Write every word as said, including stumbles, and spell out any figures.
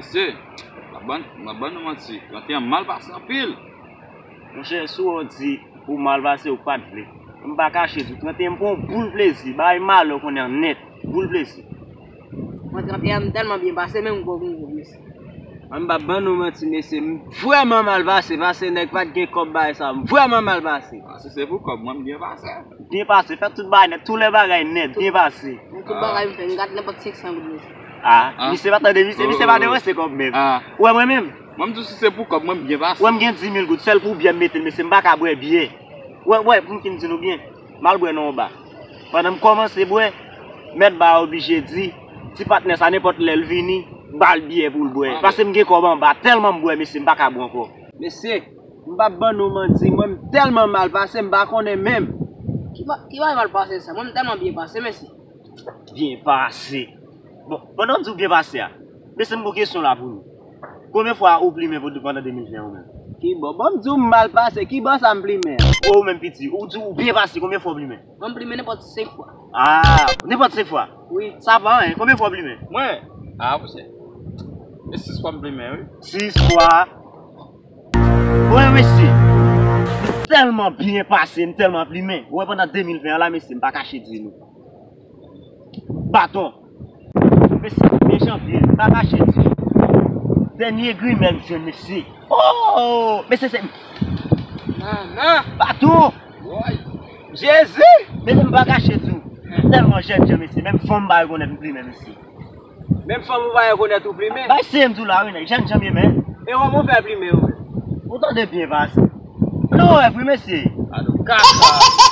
Mesye, m ap ban, m ap ban nou manti. Trannteyen an mal pase anpil. Monchè, si w di ou mal pase, ou pa t vle. M pa kache di w, trannteyen m pran yon boul plezi. Bagay malè konnen an nèt. Boul plezi. Mwen, trannteyen an m tèlman byen pase, menm gwo gongon, mesye. Mwen, m pa ban nou manti, mesye. M vrèman mal pase, pase nèg pa t gen kòb bay sa. M vrèman mal pase. Ah, si se pou kòb, mwen, m byen pase. Byen pase, fè tout bagay nèt, tout lè bagay nèt, byen pase. Mwen, tout bagay m fè, m gad nenpòt senk san goud, mesye. Ah, misye pa tande, misye, misye pa depanse kòb menm. Ou wè mwen menm? Mwen, m di w, si se pou kòb, mwen, m byen pase. Ou wè, m gen dis mil goud, sèl pou byè m mete l, mesye, m pa ka bwè byè. Ou wè, ou wè, pou m fin di nou byen, m al bwè nan yon ba. Pandan m kòmanse bwè, mèt ba a oblije di, ti patnè sa, nenpòt lè l vini, ba l byè pou l bwè. Pase m gen kòb anba, tèlman m bwè, mesye, m pa ka bwè ankò. Mesye, m p ap ban nou manti, mwen, m tèlman mal pase, m pa konnen menm. Ki ba-, ki bagay mal pase sa? Mwen, m tèlman byen pase, mesye. Byen pase. Bon, pandan w di w byen pase a, mesye, m gon kesyon la pou nou. Konbyen fwa ou plimen pou, pandan de mil ven an ou menm? Ki bò? Bon, m di w m mal pase, ki bò sa m plimen? Ou menm piti, ou di w byen pase, konbyen fwa ou plimen? Mwen, m plimen nenpòt senk fwa. Ah, nenpòt senk fwa? Wi. Sa pa anyen, konbyen fwa ou plimen? Mwen? Ah, monchè. E sis fwa m plimen, wi. Sis fwa? Bon, mesye, m tèlman byen pase, m tèlman plimen. Ou wè, pandan de mil ven an la, mesye, m pa kache di nou. Baton. Mesye, premye janvye, m pa kache di nou. Dènye grimèl m jwenn, mesye. Oh! Mesye, se... Manman! Baton! Woy! Jezi! Mesye, m pa kache di nou. Tèlman jènjan, mesye. Menm fanm pa rekonèt m plimen, mesye. Menm fanm ou pa rekonèt ou plimen? Bay se m di w la, wi, nèg. Jènjan m ye, men. E kòman w fè plimen, ou menm? Ou tande byen pase. Non, e vre, mesye. Alo, kaka.